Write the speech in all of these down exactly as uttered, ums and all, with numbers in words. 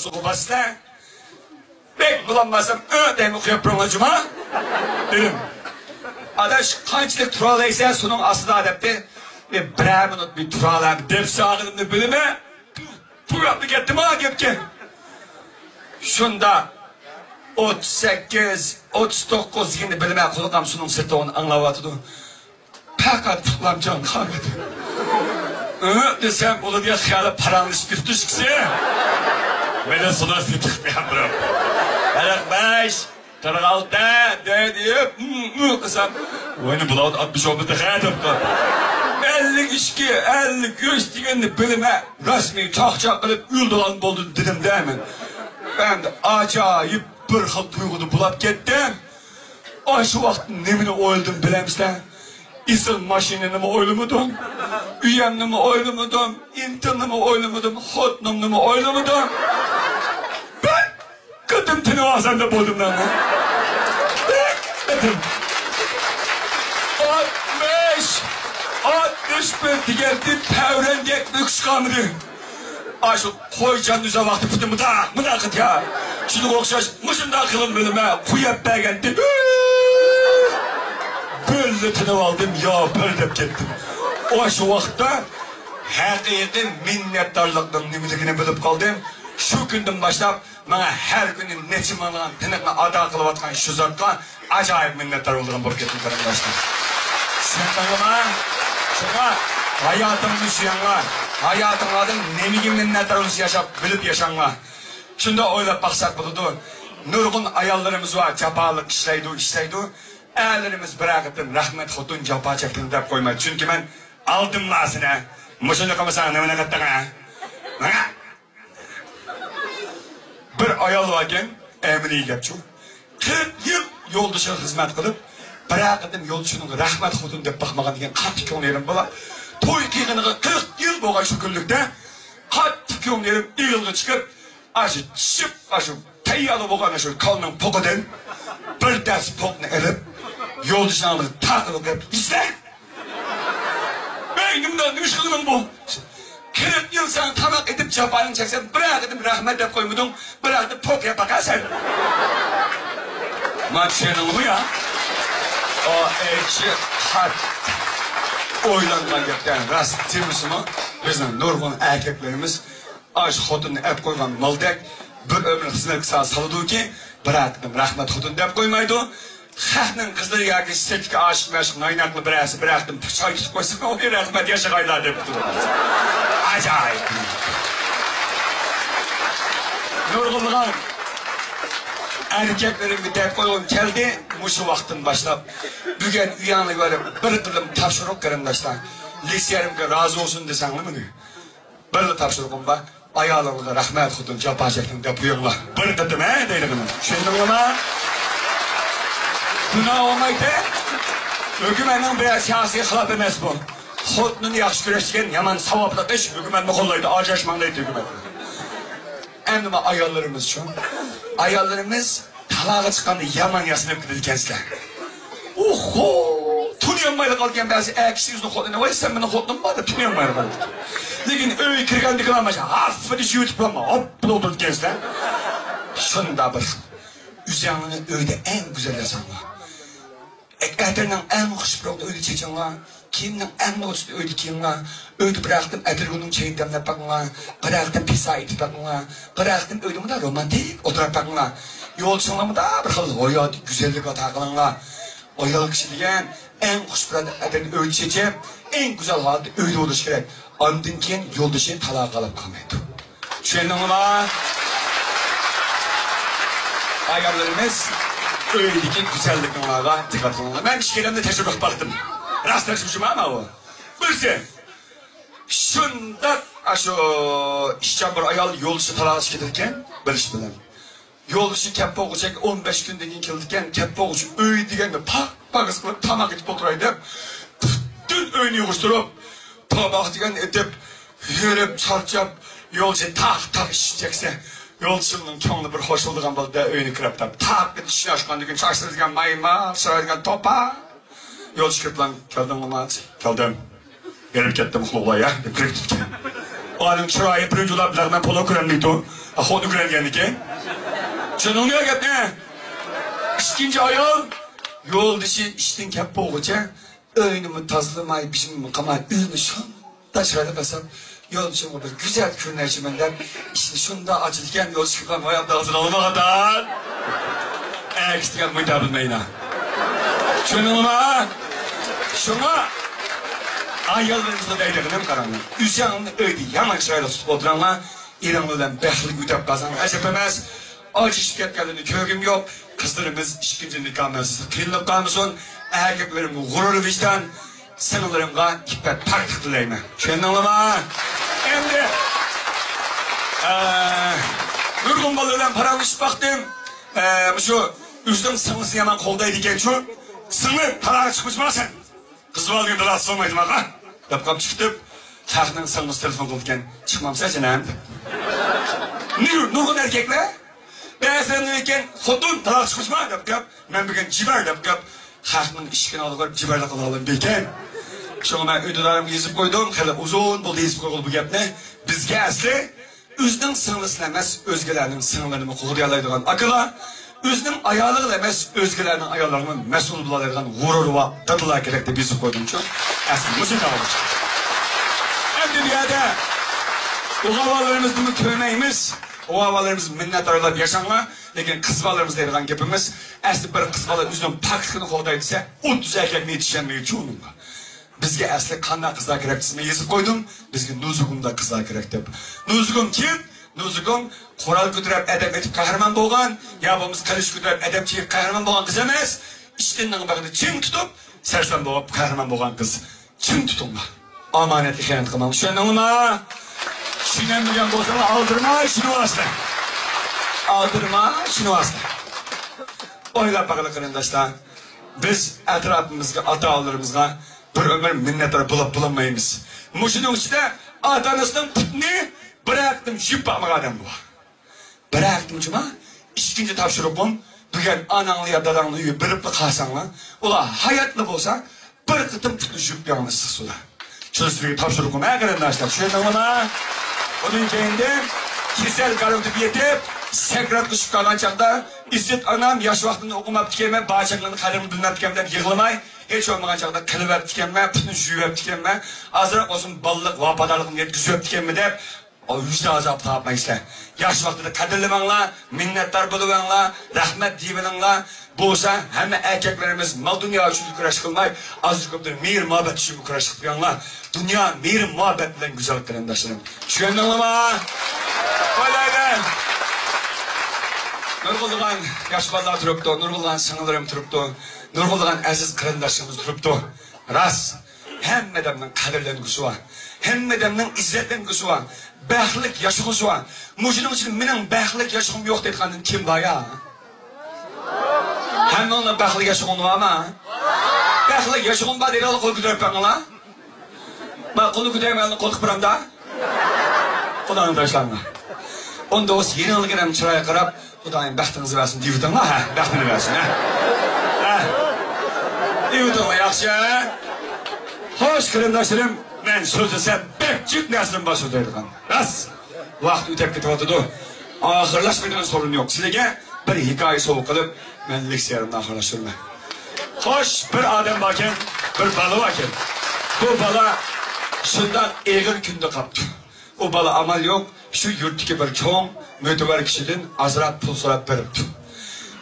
سۇغا باسىسىلەر. بەك بولالماسام، ئۆ دەيمەن، قويۇپ بېرىڭلار جۇما، دېدىم. ئاداش، قانچىلىك تۇرالايسەن سۇنىڭ ئاستىدا، دەپتۇ. مەن بىرەر مىنۇت بىر تۇرالاي دەپ سالغىنىمنى بىلىمەن. پۇراپلا كەتتىم ھا گەپكە. شۇنداق ئوتتۇز سەككىز، ئوتتۇز توققۇز دېگەندە بىلىمەن، قۇلىقىم سۇنىڭ سىرتىدا ئۇنى ئاڭلاۋاتىدۇ. پەقەت ئۇخلامچان قالمىدى. ئۆ دېسەم، ئۇلار دېگەن خىيالى پاراڭلىشىپ كېتىپتۇ ئىككىسى. مېنى سۇدا سېتىق بىلەن بىراپ. قىرىق بەش، قىرىق ئالتە دەيدۇ، ئۇ، ئۇ قىلسام، ۋاينى بۇلار ئاتمىش ئون بىر تېخى دەپتۇ. ئەللىك ئىككى، ئەللىك ئۈچ دېگەننى بىلىمەن، رەسمىي چاقچاق قىلىپ ئۆلىدىغان بولدى دېدىم دە مەن. ئەمدى ئاجايىپ بىر خىل تۇيغۇدا بولاپ كەتتىم. ئاشۇ ۋاقىت نېمىنى ئويلىدىم بىلەمسىلەر؟ ئېسىل ماشىنىنىمۇ ئويلىمىدىم، ئۆيۈمنىمۇ ئويلىمىدىم، ئىنتىلنىمۇ ئويلىمىدىم، خوتۇنۇمنىمۇ ئويلىمىدىم. بىر قېتىم تىنىۋالسام دەپ بولدۇم مەن. بىر قېتىم. ئاتمىش، ئاتمىش بىر دېگەندىن تەۋرەنگەك ئۆكۈش قالمىدى. ئاشۇ قوي جان ئۈزەر ۋاقتى پۇتى مۇنداق، مۇنداق قىلدى يا. شۇنىڭغا ئوخشاش مۇشۇنداق قىلىپ بىلىمەن، قويۇپ بەرگەنتى. بىللە تىنىۋالدىم، يا بىر دەپ كەتتىم. ئاشۇ ۋاقىتتا ھەقىقىي مىننەتدارلىقنىڭ نېمىلىكىنى بىلىپ قالدىم. شۇ كۈندىن باشلاپ ماڭا ھەر كۈنى نەچچە مىڭلىغان تىنىقنى ئادا قىلىۋاتقان شۇ زاتقا ئاجايىپ مىننەتدار بولىدىغان بولۇپ كەتتىم، قېرىنداشلار. چۈشەندىڭلارمۇ؟ شۇڭا ھاياتىڭنى سۆيۈڭلار. ھاياتىڭلاردىن نېمىگە مىننەتدار بولۇش ياشاپ، بىلىپ ياشاڭلار. شۇنداق ئويلاپ باقساق بولىدۇ. نۇرغۇن ئاياللىرىمىز بار، جاپالىق ئىشلەيدۇ، ئىشلەيدۇ. ئەرلىرىمىز بىرەر قېتىم رەھمەت خوتۇن، جاپا چەكتىڭ دەپ قويمايدۇ. چۈنكى مەن ئالدىملا سېنى. مۇشۇنى قىلمىساڭ نېمىنى قىلدىڭ ھە؟ ماڭا! بىر ئايال باركەن، ئەمىنە گەپچۇ. قىرىق يىل يولدىشىغا خىزمەت قىلىپ، بىرەر قېتىم يولدىشىنىڭ رەھمەت خوتۇن دەپ باقمىغان دېگەن قاتتىق كۆڭلى يېرىم بالا. توي قىلغىنىغا قىرىق يىل بولغان شۇ كۈنلۈكتە قاتتىق كۆڭلى يېرىم ئېغىلغا چىقىپ، ئاشۇ چىشىپ، ئاشۇ تەييارلا بولغان ئاشۇ كالىنىڭ پوقىدىن بىر دەس پوقنى ئېلىپ، يولدىشىنىڭ ئالدىغا تارقىتىپ قويۇپ، ئىزدە! ئەي، نېمىنداق، نېمە ئىش قىلدىڭ بۇ؟ قىرىق يىل سەن تاماق ئېتىپ، جاپايىڭ چەكسەن، بىر قېتىم رەھمەت دەپ قويمىدىڭ، بىر قېتىم پوق يەپ باقا سەن. ما چۈشەندىڭمۇ يا؟ ئۇ ئەيكىشى قاتتىق ئويلانغان گەپتە، راست دېمىسىمۇ، بىزنىڭ نۇرغۇن ئەركەكلىرىمىز ئاشۇ خوتۇننى ئەپ قويغان مالدەك بىر ئۆمۈر خىزمەتكە سالىدۇكى، بىر قېتىم رەھمەت خوتۇن دەپ قويمايدۇ. خەقنىڭ قىزلىرى ياكى سىرتتىكى ئاشىق-مەشۇق نايناقلار بىرەرسى بىر قېتىم چاي تۇتۇپ قويسا، ئۇنى رەھمەت ياشىغايلا دەپ تۇرىدۇ. ئاجايىپ. نۇرغۇنلىغان ئەركەكلىرىمگە دەپ قويغۇم كەلدى. مۇشۇ ۋاقىتتىن باشلاپ بۈگۈن ئۆيۈڭلارغا بېرىپ بىر قېتىم تاپشۇرۇڭ، قېرىنداشلار. لىسېيەرىمگە رازى بولسۇن دېسەڭلار مېنى. بىرلا تاپشۇرۇقۇم بار. ئايالىڭلارغا رەھمەت خوتۇن، جاپا چەكتىڭ دەپ قويۇڭلار. بىر قېتىم ھە دەيدىغىنىم. چۈشەندىڭلارمۇ؟ گۇناھ بولمايتتى. ھۆكۈمەتنىڭ بىرەر سىياسىي خىلاپى ئەمەس بۇ. خوتۇنىنى ياخشى كۆرۈش دېگەن يامان ساۋابلىق ئىش. ھۆكۈمەتنى قوللايدۇ، ئاجراشماڭ دەيدۇ ھۆكۈمەت. ئەمدى ما ئاياللىرىمىزچۇ؟ ئاياللىرىمىز تالاغا چىققاندا يامان ياسىنىپ كېتىدىكەنسىلەر. ئوھو! تونۇيالمايلا قالىدىكەن بەزى ئەر كىشى ئۆزىنىڭ خوتۇنىنى، ۋاي، سەن مېنىڭ خوتۇنۇم بار دەپ تونۇيالمايلا قالىدىكەن. لېكىن ئۆيگە كىرگەندىكىن مانا ھاپپىدە يۇتۇپ ھاپپىدە ئولتۇرىدىكەنسىلەر. شۇنداق بىر ئۆزۈڭنى ئۆيدە ئەڭ گۈزەل ياساڭلار. ئەتىرنىڭ ئەڭ خۇش پۇراقىنى ئۆيدە چېچىڭلار. كىيىمنىڭ ئەڭ نوچىسىنى ئۆيدە كىيىڭلار. ئۆيدە بىر قېتىم ئەتىرگۈلنىڭ چېيىنى دەملەپ بېقىڭلار. بىر قېتىم پىسا ئېتىپ بېقىڭلار. بىر قېتىم ئۆيدە مۇنداق رومانتىك ئولتۇرۇپ بېقىڭلار. يولدىشىڭلارغا مۇنداق بىر خىل ھاياتىي گۈزەللىك ئاتا قىلىڭلار. ئايال كىشى دېگەن ئەڭ خۇش پۇراقىنى ئەتىرنى ئۆيدە چېچىپ، ئەڭ گۈزەل ھالەتتە ئۆيدە بولۇشى كېرەك. ئاندىن كېيىن يولدىشى تالاغا قالاپ قالمايدۇ. چۈشەندىڭلارمۇ؟ ئاياللىرىمىز، ئۆيدىكى گۈزەللىكىڭلارغا دىققەت قىلىڭلار. مەن ئىككى قېتىمدا تەجرىبە قىلىپ باقتىم. راست تەجرىبە شۇ مانا بۇ. بىرسى، شۇنداق ئاشۇ ئىشچان بىر ئايال يولدىشى تالاغا چىقىپ كېتىدىكەن، بىلىش بىلەن. يولدىشى كەپ بولغۇچە ئون بەش كۈندىن كېيىن كېلىدىكەن، كەپ بولغۇچە ئۆي دېگەندە پاك-پاكىز قىلىپ تاماق ئېتىپ ئولتۇراي دەپ، پۈتۈن ئۆينى يىغىشتۇرۇپ، تاماق دېگەن ئېتىپ، ھېرىپ، چارچاپ، يولدىشى تاق-تاق ئىشىك چەكسە، يولدىشىمنىڭ كۆڭلى بىر خوش بولىدىغان بولدى-دە، ئۆينى كىرىپ تاپ، تاق ئېتىپ ئىشىكنى ئاچقاندىن كېيىن، چاچلىرى دېگەن مايما، چىرايى دېگەن توپا. يولدىشى كىرىپلا، كەلدىڭمۇ، ماچى؟ كەلدىم. ھېرىپ كەتتىم، ئۇخلىغۇلاي يا، دەپ كىرىپ كېتىپتۇ. ئۇنىڭ چىرايى بىرىنچى ئۇلاپ لەغمەن پولو كۆرەلمەيدۇ. خوتۇن كۆرەلگەندىكىن. چۈشەندىڭمۇ گەپنى؟ ئىككىنچى ئايال يولدىشى ئىشتىن كەپ بولغۇچە ئۆينىمۇ تازىلىماي، بېشىمنى قاماي، ئۆزىنى شۇنداق چىرايلىق ياساپ، يولدىشىمغا بىر گۈزەل كۆرۈنەرچىمەن دەپ، ئىشىكنى شۇنداق ئاچىدىكەن، يولدىشى كىرىپ قالماي ئابدال ئالمىغاندان. ئەكس دېگەن مۇندا بىلمەيلا. چۈشەندىڭلارمۇ؟ شۇڭا ئاياللىرىمىزغا دەيدىغىنىم قاراڭلار. ئۆزۈڭنى ئۆيدە يامان چىرايلىق تۇتۇپ ئولتۇرۇڭلار. ئېرىڭ بىلەن بەختلىك ئۆتەپ قالساڭ ئەجەب ئەمەس. ئاجرىشىپ كەتكەنلىرىنى كۆرگۈم يوق. قىزلىرىمىز ئىككىنچى نىكاھ مەسىلىسىدە قىينىلىپ قالمىسۇن. ئەركەكلىرىمگە غۇرۇر ۋىجدان، سىڭىللىرىمغا ئىپپەت پاكلىق تىلەيمەن. چۈشەندىڭلارمۇ؟ ئەمدى، ئە، نۇرغۇن بالىلار بىلەن پاراڭلىشىپ باقتىم. ئە، مۇشۇ ئۆزىنىڭ سىڭلىسىنى يامان قوغدايدىكەنچۇ. سىڭلى، تالاغا چىقمىسىمۇ سەن؟ قىز بالىغا دىلاسى سالمايدىماقا دەپ قاپ چىقىپ، خەقنىڭ سىڭلىسى تېلېفون قىلىدىكەن، چىقمامسەن جېنىم دەپ. نۇر-، نۇرغۇن ئەركەكلەر بەزىلەر نېمىكەن، خوتۇن تالاق چىقمىسىما دەپ گەپ، مەن بۈگۈن جىبەر دەپ گەپ، خەقنىڭ ئىشىكىنى ئالدىغا بېرىپ جىبەرلىك قىلىۋالىدىكەن. شۇڭا مەن ئۆيدىدارىمغا يېزىپ قويدۇم، خېلى ئۇزۇن بولدى يېزىپ قويغىلى بۇ گەپنى. بىزگە ئەسلى ئۆزىنىڭ سىڭلىسىنى ئەمەس، ئۆزگىلەرنىڭ سىڭلىلىرىنىمۇ قوغدىيالايدىغان ئاكىلار، ئۆزىنىڭ ئايالىغىلا ئەمەس، ئۆزگىلەرنىڭ ئاياللىرىغىمۇ مەسئۇل بولالايدىغان غۇرۇر ۋە دادىلار كېرەك دەپ يېزىپ قويدۇمچۇ. ئەسلى مۇشۇ داۋا. ئەمدى بۇ يەردە ئوغۇل بالىلىرىمىزنىمۇ كۆرمەيمىز. ئوغۇل بالىلىرىمىز مىننەتدارلاپ ياشاڭلار. لېكىن قىز بالىلىرىمىز دەيدىغان گېپىمىز، ئەسلى بىر قىز بالا ئۆزىنىڭ پاكلىقىنى قوغداي دېسە، ئوتتۇز ئەركەكنى يېتىشەلمەيدۇ ئۇنىڭغا. بىزگە ئەسلى قانداق قىزلار كېرەك دېسە، مەن يېزىپ قويدۇم، بىزگە نۇزۇگۇمدەك قىزلار كېرەك دەپ. نۇزۇگۇم كىم؟ نۇزۇگۇم قورال كۆتۈرۈپ ئادەم ئېتىپ قەھرىمان بولغان، يا بولمىسا قىلىچ كۆتۈرۈپ ئادەم چېكىپ قەھرىمان بولغان قىز ئەمەس، ئىشتىننىڭ بېغىدا چىڭ تۇتۇپ سەرسان بولۇپ قەھرىمان بولغان قىز. چىڭ تۇتۇڭلار. ئامانەتكە خىيانەت قىلماڭلار. چۈشەندىڭلارمۇ؟ چۈشىنەلمىگەن بولساڭلار ئالدىرىماي چۈشىنىۋالىسىلەر. ئالدىرىماي چۈشىنىۋالىسىلەر. ئويلاپ باقىلى قېرىنداشلار. بىز ئەتراپىمىزدىكى ئاتا-ئانىلىرىمىزغا بىر ئۆمۈر مىننەتدار بولۇپ بولالمايمىز. مۇشۇنىڭ ئىچىدە ئاتا-ئانىسىنىڭ پۇتىنى بىرەر قېتىم يۇيۇپ باقمىغان ئادەم بار. بىرەر قېتىم جۇما، ئىككىنچى تاپشۇرۇقۇم، بۈگۈن ئاناڭلار يا داداڭلار ئۆيگە بېرىپلا قالساڭلار، ئۇلار ھاياتلا بولسا، بىر قېتىم پۇتنى يۇيۇپ بېرىڭلار ئىسسىق سۇدا. شۇ سىزگە تاپشۇرۇقۇم، ھە قېرىنداشلار، چۈشەندىڭلارمۇ؟ ئۇنىڭ كەينىدىن كېسەل گارۋىتىپ يېتىپ، سەكراتقا چۈشۈپ قالغان چاغدا، ئىسىت ئانام ياش ۋاقتىمدا ئوقۇماپتىكەنمەن، بارچاغلارنىڭ قەدرىنى بىلمەپتىكەنمەن دەپ يىغلىماي، ھېچ بولمىغان چاغدا قىلىۋەپتىكەنمەن، پۇتنى يۇيۇۋەپتىكەنمەن، ئازراق بولسۇن بالىلىق ۋاپادارلىقىمنى يەتكۈزۈۋەپتىكەنمەن دەپ، ئاۋۇ ۋىجدان ئازابى تاپمايسىلەر. ياش ۋاقتىدا قەدىرلىمەڭلار، مىننەتدار بولۇۋېڭلار، رەھمەت دېيىۋېلىڭلار. بولسا ھەممە ئەركەكلىرىمىز مال-دۇنيا ئۈچۈن كۈرەش قىلماي، ئازراق كۆپتىن مېھىر-مۇھەببەت ئۈچۈن كۈرەش قىلىپ قويۇڭلار. دۇنيا مېھىر-مۇھەببەت بىلەن گۈزەل قېرىنداشلىرىم. چۈشەندىڭلارمۇ؟ ئويلايمەن. نۇرغۇنلىغان ياش بالىلار تۇرۇپتۇ، نۇرغۇنلىغان سىڭىللىرىم تۇرۇپتۇ، نۇرغۇنلىغان ئەزىز قېرىنداشلىرىمىز تۇرۇپتۇ. راست. ھەممە ئادەمنىڭ قەدىرلەنگۈسى بار. ھەممە ئادەمنىڭ ئىززەتلەنگۈسى بار. بەختلىك ياشىغۇسى بار. مۇشۇنىڭ ئىچىدە مېنىڭ بەختلىك ياشىغۇم يوق دەيدىغاندىن كىم بار يا؟ ھەممىڭلار بەختلىك ياشىغۇڭ بارمۇ؟ بەختلىك ياشىغۇم بار دەيدىغانلار قول كۆتۈرۈپ بېقىڭلار. ما قولنى كۆتۈرمەيدىغانلار قول قىپىرامدا. قوللارنى تاشلاڭلار. ئۇندا بولسا يېنىڭلىكىنىڭ چىرايىغا قاراپ، خۇدايىم بەختىڭىزنى بەرسۇن دېيىۋېتىڭلار، ھە، بەختىنى بەرسۇن، ھە. ھە. دېيىۋېتىڭلار، ياخشى، ھە. خوش، قېرىنداشلىرىم، مەن سۆزلىسەم بەك جىق نەرسىدىن باش سۆزلەيدىغان. راست. ۋاقىت ئۆتۈپ كېتىۋاتىدۇ. ئاخىرلاشمايدىغان سورۇن يوق. سىلەرگە بىر ھېكايە سوۋغا قىلىپ، مەن لېكسىيەمنى ئاخىرلاشتۇرىمەن. خوش، بىر ئادەم باركەن، بىر بالا باركەن. بۇ بالا شۇنداق ئېغىر كۈندە قاپتۇ. ئۇ بالا ئامال يوق، شۇ يۇرتتىكى بىر چوڭ، مۆتىۋەر كىشىدىن ئازراق پۇل سوراپ بېرىپتۇ.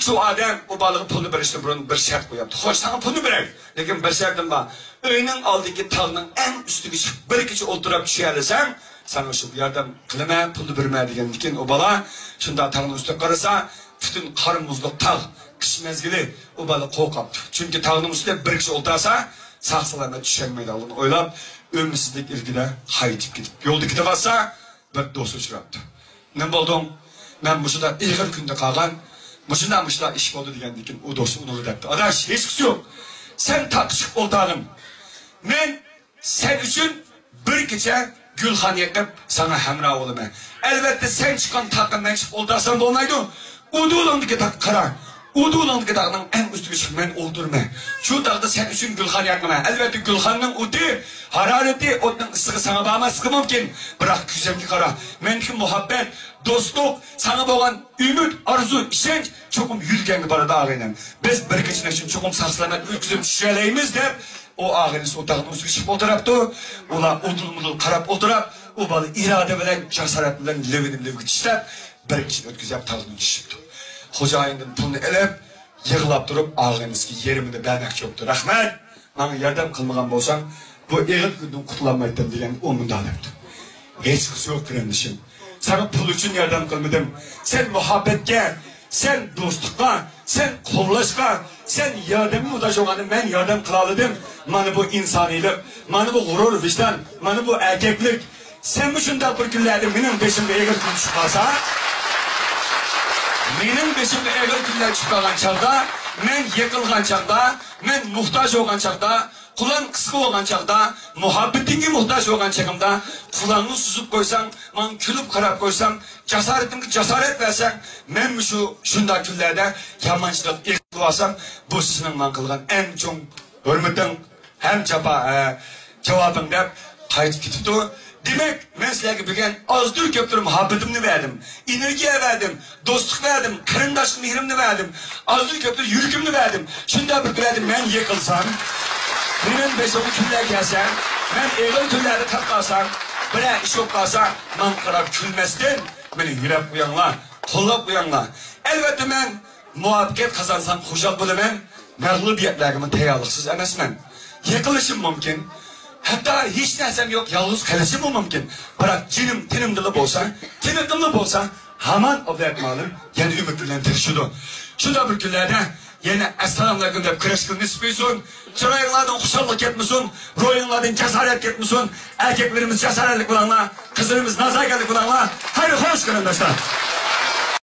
شۇ ئادەم ئۇ بالىغا پۇلنى بېرىشتىن بۇرۇن بىر شەرت قويۇپتۇ. خوش، ساڭا پۇلنى بېرەي، لېكىن بىر شەرتىم بار. ئۆينىڭ ئالدىدىكى تاغنىڭ ئەڭ ئۈستىگە چىقىپ، بىر كېچە ئولتۇرۇپ چۈشەلىسەڭ، ساڭا شۇ ياردەم قىلىمەن، پۇلنى بېرىمەن، دېگەندىكىن ئۇ بالا شۇنداق تاغنىڭ ئۈستىگە قارىسا، پۈتۈن قار مۇزلۇق تاغ. قىش مەزگىلى ئۇ بالا قورقاپتۇ. چۈنكى تاغنىڭ ئۈستىدە بىر كىشى ئولتۇرسا، ساق-سالامەت چۈشەلمەيدىغانلىقىنى ئويلاپ، ئۈمىدسىزلىك ئىلكىدە قايتىپ كېتىپ، يولدا كېتىۋاتسا، بىر دوست ئۇچراپتۇ. «نېمە بولدۇڭ؟» «مەن مۇشۇنداق ئېغىر كۈندە قالغان، مۇشۇنداق، مۇشۇنداق ئىش بولدى» دېگەندىكىن ئۇ دوستى ئۇنىڭغا دەپتۇ: «ئاداش، ھېچقىسى يوق. سەن تاغقا چىقىپ ئولتۇرغىن. مەن سەن ئۈچۈن بىر كېچە گۈلخان يېقىپ، ساڭا ھەمراھ بولىمەن. ئەلۋەتتە، سەن چىققان تاغقا مەن چىقىپ ئولتۇرسام بولمايدۇ. ئۇدۇلۇڭدىكى تاغقا قارا. ئۇدۇلۇڭدىكى تاغنىڭ ئەڭ ئۈستىگە چىقىپ مەن ئولتۇرىمەن. شۇ تاغدا سەن ئۈچۈن گۈلخان ياقىمەن. ئەلۋەتتە، گۈلخاننىڭ ئوتى، ھارارىتى ئوتنىڭ ئىسسىقى ساڭا بارماسلىقى مۇمكىن. بىراق كۆزۈمگە قارا. مەندىكى مۇھەببەت، دوستلۇق، ساڭا بولغان ئۈمىد، ئارزۇ، ئىشەنچ چوقۇم يۈرىكىڭگە بارىدۇ، ئاغىنەم. بىز بىر كېچىنىڭ ئىچىدە چوقۇم ساق-سالامەت ئۆتكۈزۈپ چۈشەلەيمىز، دەپ، ئۇ ئاغىنىسى ئۇ تاغنىڭ ئۈستىگە چىقىپ ئولتۇرۇپتۇ. ئۇلار ئۇدۇل-مۇدۇل قاراپ ئولتۇراپ، ئۇ بالا ئىرادە بىلەن، جاسارەت بىلەن لېۋىنى لېۋىگە چىشلەپ، بىر كېچىنى ئۆتكۈزۈپ تاغدىن چۈشۈپتۇ. خوجايىندىن پۇلنى ئېلىپ، يىغلاپ تۇرۇپ، ئاغىنىسىگە يېرىمىنى بەرمەكچى بوپتۇ. «رەھمەت! ماڭا ياردەم قىلمىغان بولساڭ، بۇ ئېغىر كۈندىن قۇتۇلالمايتتىم» دېگەندە، ئۇ مۇنداق دەپتۇ: «ھېچقىسى يوق، قېرىندىشىم. ساڭا پۇل ئۈچۈن ياردەم قىلمىدىم. سەن مۇھەببەتكە، سەن دوستلۇققا، سەن قوللاشقا، سەن ياردەمگە موھتاج بولغاندا مەن ياردەم قىلالىدىم. مانا بۇ ئىنسانىيلىق، مانا بۇ غۇرۇر ۋىجدان، مانا بۇ ئەركەكلىك. سەن مۇشۇنداق بىر كۈنلەردە مېنىڭ بېشىمغا ئېغىر كۈن چۈشۈپ قالسا، مېنىڭ بېشىمغا ئېغىر كۈنلەر چۈشۈپ قالغان چاغدا، مەن يىقىلغان چاغدا، مەن موھتاج بولغان چاغدا، قولۇڭ قىسقا بولغان چاغدا، مۇھەببىتىڭگە موھتاج بولغان چېغىمدا، قولۇڭنى سوزۇپ قويساڭ، ماڭا كۈلۈپ قاراپ قويساڭ، جاسارىتىمگە جاسارەت بەرسەڭ، مەن مۇشۇ شۇنداق كۈنلەردە يامانچىلىق ئېغىر قىلىۋالسام، بۇ سېنىڭ ماڭا قىلغان ئەڭ چوڭ ھۆرمىتىڭ ھەم جاپا، ئە، جاۋابىڭ، دەپ قايتىپ كېتىپتۇ. دېمەك، مەن سىلەرگە بۈگۈن ئازدۇر كۆپتۇر مۇھەببىتىمنى بەردىم، ئېنېرگىيە بەردىم، دوستلۇق بەردىم، قېرىنداشلىق مېھرىمنى بەردىم، ئازدۇر كۆپتۇر يۈرىكىمنى بەردىم. شۇنداق بىر كۈنلەردە مەن يىقىلسام، مېنىڭ بېشىمغا كۈنلەر كەلسە، مەن ئېغىر كۈنلەردە قېلىپ قالسام، بىرەر ئىش بولۇپ قالسا، ماڭا قاراپ كۈلمەستىن، مېنى يۆلەپ قويۇڭلار، قوللاپ قويۇڭلار. ئەلۋەتتە، مەن مۇۋەپپەقىيەت قازانسام خۇشال بولىمەن، مەغلۇبىيەتلەرگىمۇ تەييارلىقسىز ئەمەسمەن. يىقىلىشىم مۇمكىن. ھەتتا ھېچ نەرسەم يوق، يالغۇز قېلىشىممۇ مۇمكىن. بىراق جېنىم تېنىمدىلا بولسا، تىنىقىملا بولسا، ھامان ئابلەت مۇئەللىم يەنە ئۈمىد بىلەن تىرىشىدۇ. شۇنداق بىر كۈنلەردە يەنە ئەسسالامۇئەلەيكۇم دەپ كىرىشكىلى نېسىپ قىلسۇن. چىرايىڭلاردىن خۇشاللىق كەتمىسۇن، روھىڭلاردىن جاسارەت كەتمىسۇن. ئەركەكلىرىمىز جاسارەتلىك بولۇڭلار، قىزلىرىمىز نازاكەتلىك بولۇڭلار. خەير خوش، قېرىنداشلار.